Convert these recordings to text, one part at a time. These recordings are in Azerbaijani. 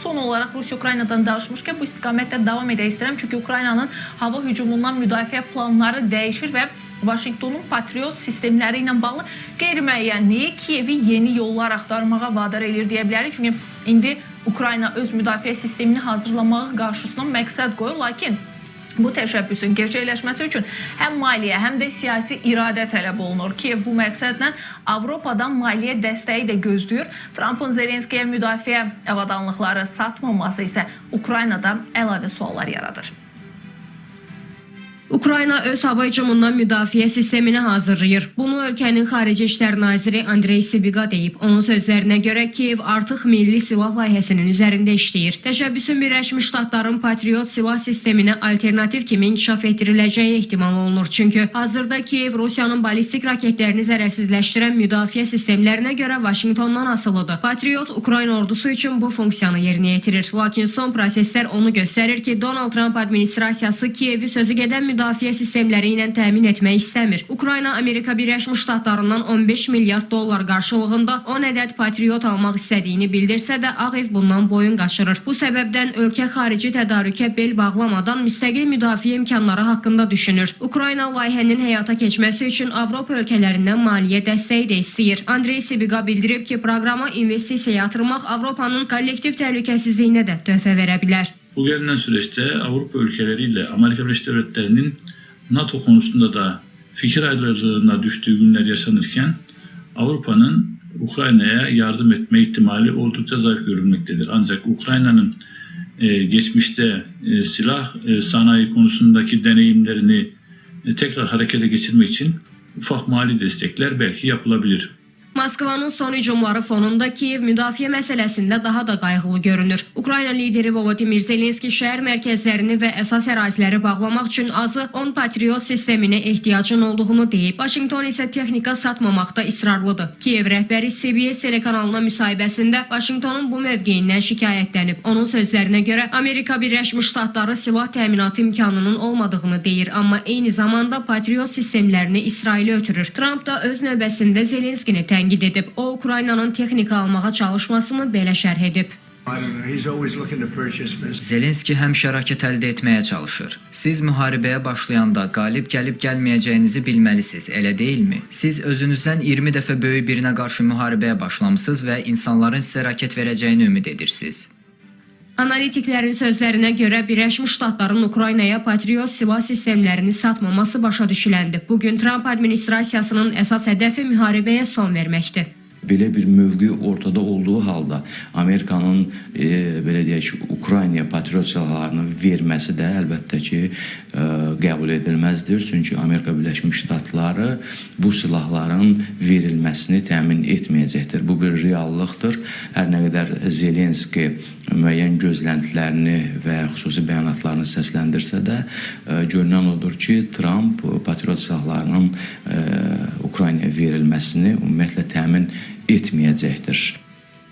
Son olaraq Rusiya Ukraynadan danışmışkən bu istiqamətdə davam edək istəyirəm. Çünki Ukraynanın hava hücumundan müdafiə planları dəyişir və Vaşinqtonun Patriot sistemləri ilə bağlı qeyri-müəyyənliyi Kiyevi yeni yollar axtarmağa vadar eləyir deyə bilərik. Çünki indi Ukrayna öz müdafiə sistemini hazırlamağı qarşısına məqsəd qoyur, lakin bu təşəbbüsün gerçəkləşməsi üçün həm maliyyə, həm də siyasi iradə tələb olunur. Kiyev bu məqsədlə Avropadan maliyyə dəstəyi də gözləyir. Trampın Zelenskiyə müdafiə avadanlıqları satmaması isə Ukraynada əlavə suallar yaradır. Ukrayna öz hava hücumundan müdafiə sistemini hazırlayır. Bunu ölkənin Xarici İşlər naziri Andrey Sibiga deyib. Onun sözlərinə görə, Kiyev artıq milli silah layihəsinin üzərində işləyir. Təşəbbüsün Birləşmiş Ştatların Patriot silah sisteminə alternativ kimi inkişaf etdiriləcəyi ehtimal olunur. Çünki hazırda Kiyev Rusiyanın ballistik raketlərini zərərsizləşdirən müdafiə sistemlərinə görə Vaşinqtondan asılıdır. Patriot Ukrayna ordusu üçün bu funksiyanı yerinə yetirir. Lakin son proseslər onu göstərir ki, Donald Trump administrasiyası Kiyevi sözü gedən müdafiə sistemləri ilə təmin etmək istəmir. Ukrayna Amerika Birləşmiş Ştatlarından 15 milyard dollar qarşılığında 10 ədəd Patriot almaq istədiyini bildirsə də, Ağ Ev bundan boyun qaçırır. Bu səbəbdən ölkə xarici tədarükə bel bağlamadan müstəqil müdafiə imkanları haqqında düşünür. Ukrayna layihənin həyata keçməsi üçün Avropa ölkələrindən maliyyə dəstəyi də istəyir. Andrey Sibiga bildirib ki, proqrama investisiya yatırmaq Avropanın kollektiv təhlükəsizliyinə də töhfə verə bilər. Bu gelinen süreçte Avrupa ülkeleriyle Amerika Birleşik Devletleri'nin NATO konusunda da fikir ayrılığına düştüğü günler yaşanırken Avrupa'nın Ukrayna'ya yardım etme ihtimali oldukça zayıf görülmektedir. Ancak Ukrayna'nın geçmişte silah sanayi konusundaki deneyimlerini tekrar harekete geçirmek için ufak mali destekler belki yapılabilir. Moskvanın son hücumları fonunda Kiyev müdafiə məsələsində daha da qayğılı görünür. Ukrayna lideri Volodimir Zelenski şəhər mərkəzlərini və əsas əraziləri bağlamaq üçün azı 10 Patriot sisteminə ehtiyacın olduğunu deyib. Vaşinqton isə texnika satmamaqda israrlıdır. Kiyev rəhbəri CBS telekanalına müsahibəsində Vaşinqtonun bu mövqeyindən şikayətlənib. Onun sözlərinə görə, Amerika Birləşmiş Ştatları silah təminatı imkanının olmadığını deyir, amma eyni zamanda Patriot sistemlərini İsrailə ötürür. Tramp da öz növbəsində Zelenskini tənqid edib. O, Ukraynanın texnika almağa çalışmasını belə şərh edib. I don't know. He's always looking to purchase missiles. Zelenski həmişə raket əldə etməyə çalışır. Siz müharibəyə başlayanda qalib gəlib gəlməyəcəyinizi bilməlisiniz, elə deyilmi? Siz özünüzdən 20 dəfə böyük birinə qarşı müharibəyə başlamısınız və insanların sizə raket verəcəyini ümid edirsiniz. Analitiklərin sözlərinə görə, Birləşmiş Ştatların Ukraynaya Patriot silah sistemlərini satmaması başa düşüləndir. Bugün Tramp administrasiyasının əsas hədəfi müharibəyə son verməkdir. Belə bir mövqe ortada olduğu halda Amerikanın belə deyək ki, Ukraynaya Patriot silahlarını verməsi də əlbəttə ki, qəbul edilməzdir. Çünki Amerika Birləşmiş Ştatları bu silahların verilməsini təmin etməyəcəkdir. Bu bir reallıqdır. Hər nə qədər Zelenski müəyyən gözləntilərini və xüsusi bəyanatlarını səsləndirsə də, görünən odur ki, Tramp Patriot silahlarının Ukraynaya verilməsini ümumiyyətlə təmin etməyəcəkdir.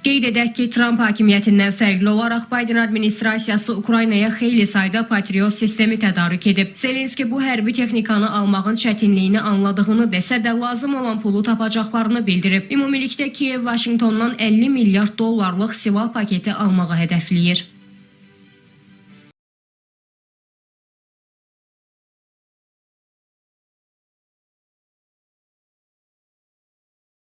Qeyd edək ki, Tramp hakimiyyətindən fərqli olaraq Biden administrasiyası Ukraynaya xeyli sayda Patriot sistemi tədarük edib. Zelenski bu hərbi texnikanı almağın çətinliyini anladığını desə də, lazım olan pulu tapacaqlarını bildirib. Ümumilikdə Kiyev Vaşinqtondan 50 milyard dollarlıq silah paketi almağı hədəfləyir.